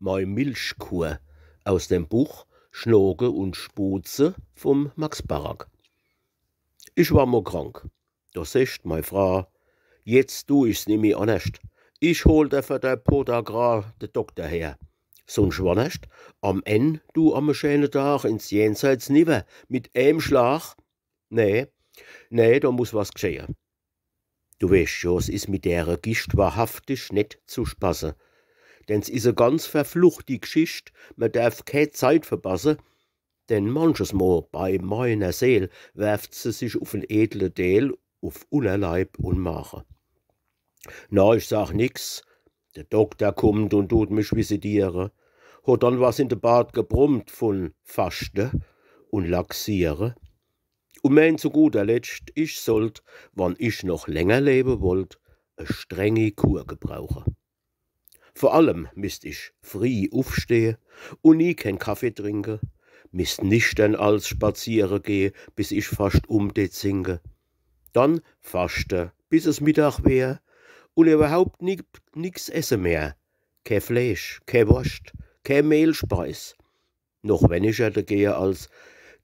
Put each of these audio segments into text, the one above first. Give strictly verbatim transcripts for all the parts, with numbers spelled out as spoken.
Mei Milchkur aus dem Buch Schnoke un Schbuhze vum Max Barack. Ich war mo krank. Do secht mei Fraa: „Jetzt du ich's nimmi annerscht. Ich hol der fer dei Podagra de Dokter her. Sunscht wannerscht am Enn du am e schäne Dag ins Jenseits niwwer mit eem Schlag. Nee, nee, do muss was gschehe. Du weescht jo, s is mit dere Gischt wahrhaftig net zu spaße. Denn s is e ganz verflucht die Gschicht, mer derf kee Zeit verpasse, denn manches Mo bei meiner Seel werft se sich uf en edle Deel, uf Unnerleib un Mache.“ Na, ich sag nix. De Dokter kummt un tut mich visitiere, hot dann was in de Bart gebrummt vun Faschte un Laxiere. Un meent zu guter Letscht, ich sollt, wann ich noch länger lewe wollt, e strengi Kur gebrauche. Vor allem misst ich frieh ufstehe un nie keen Kaffee trinke, misst nichtern als spaziere gehe, bis ich fascht umdeet sinke. Dann faschte, bis es Mittag wär, un iwwerhaupt ni-, nix esse mehr. Kee Fleesch, kee Worscht, kee Mehlspeis. Noch wenniger degehe als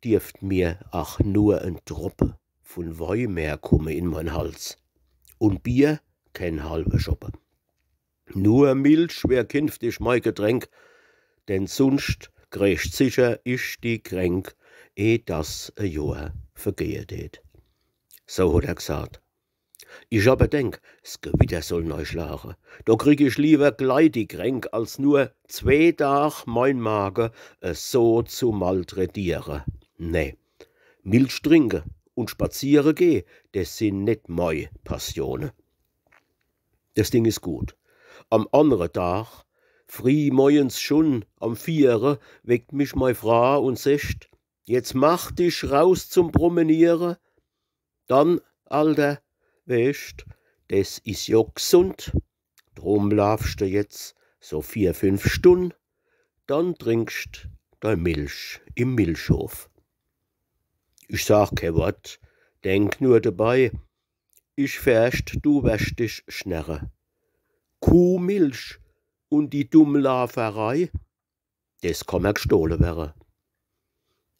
dierft mir ach nur en Droppe vun Wei mehr kumme in mein Hals. Un Bier keen halwe Schoppe. Nur Milch wär kinftig mei Getränk, denn sunscht kreecht sicher ich die Kränk, eh dass e Johr vergehe deet. So hot er gsaat. Ich awwer denk, s Gewitter soll nei schlage. Do krieg ich liewer glei die Kränk, als nur zwee Dag mein Mage, äh, so zu malträtiere. Nee, Milch trinke un spaziere geh, des sin net mei Passione. Des Ding is gut. Am annere Dag, frieh moiens schun am Viere, weckt mich mei Fraa un secht: „Jetzt mach dich raus zum Promeniere.“ Dann, Alter, weescht, des is jo gsund. Drum laafscht de jetzt so vier, fünf Stunn, dann trinkscht dei Milch im Milchhof. Ich sag kee Wort, denk nur debei, ich fercht, du werscht dich schnärre. Kuhmilch un die Dummlaaferei, des kann mer gstohle werre.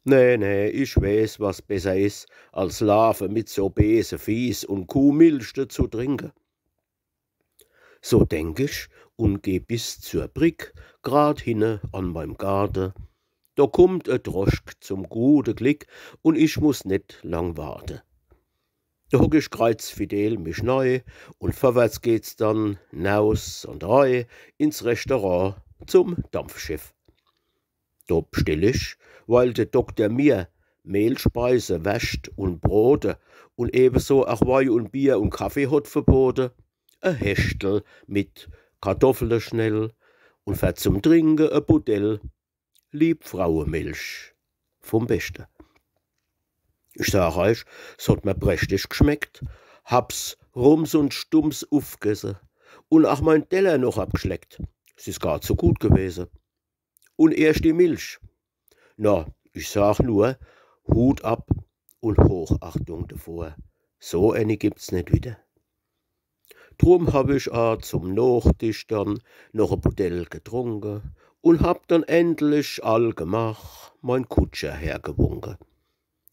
Nee, nee, ich weeß, was besser is, als laafe mit so beese Fieß un Kuhmilch dezu trinke. So denk ich un geh bis zur Brick, grad hinne an meim Gaarde. Do kummt e Droschk zum gute Glick un ich muss net lang warte. Do hock ich kreizfidel mich nei un vorwärts geht's dann naus an rei ins Restaurant zum Dampfschiff. Do bstell ich, weil de Dokter mir Mehlspeise, Wärscht un Brote un eweso ach Wei un Bier un Kaffee hot verbote, e Heschtel mit Kartoffele schnell un fer zum Trinke e Buddel Liebfrauemilch vum Beschte. Ich sag eich, s hot mer prächtig gschmeckt, hab's rums un stumms ufgesse un ach mein Teller noch abgschleckt. S is gar zu gut gewese. Un erscht die Milch. Na, ich sag nur, Hut ab un Hochachtung devor. So ääni gibt's net widder. Drum hab ich a zum Nochtisch dann noch e Buddel getrunke un hab dann endlich allgemach mein Kutscher hergewunke.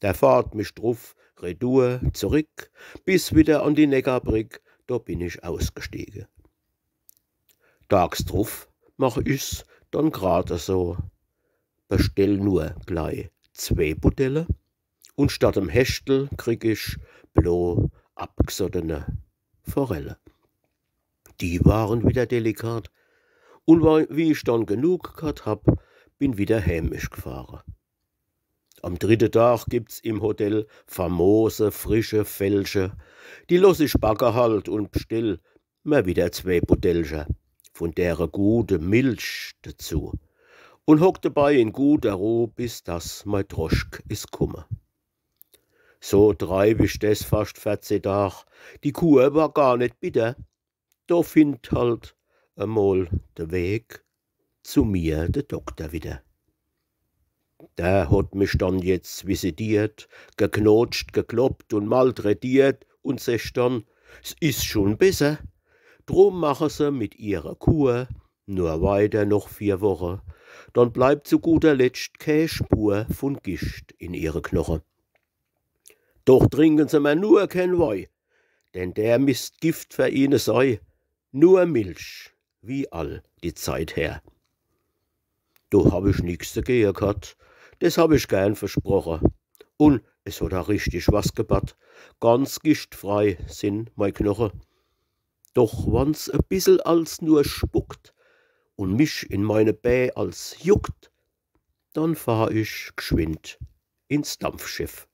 Der fahrt mich druf retour zurick, bis widder an die Neckarbrick, do bin ich ausgestiege. Dags druf mach ich's dann grad so, bestell nur glei zwee Buddele un statt em Heschtel krieg ich blo abgsottene Forelle. Die waren widder delikat un wa-, wie ich dann genug ghat hab, bin widder heem ich gfahre. Am dritte Dag gibt's im Hotel famose, frische Fellche. Die loss ich backe halt un bestell mer widder zwee Buddellcher vun dere gute Milch dezu un hock debei in guter Ruh, bis dass mei Droschk is kumme. So treib ich des fascht verzeh Dag. Die Kur war gar net bitter. Do findt halt emol de Weg zu mir de Dokter widder. Der hot mich dann jetzt visitiert, geknotscht, gekloppt un malträtiert un secht dann: „S is schun besser. Drum mache Se mit Ihrer Kur Nur weiter noch vier Woche, dann bleibt zu guter Letscht kä Spur vun Gischt in ihre Knoche. Doch trinken se mer nur kän Wei, denn der misst Gift fer ihne sei, nur Milch, wie all die Zeit her. Do hab ich nix degehe ghat, des hab ich gern versproche. Un es hat a richtig was gebatt, ganz gischtfrei sin mei Knoche. Doch wann's e bissel als nur spuckt un mich in meine Bä als juckt, dann fahr ich gschwind ins Dampfschiff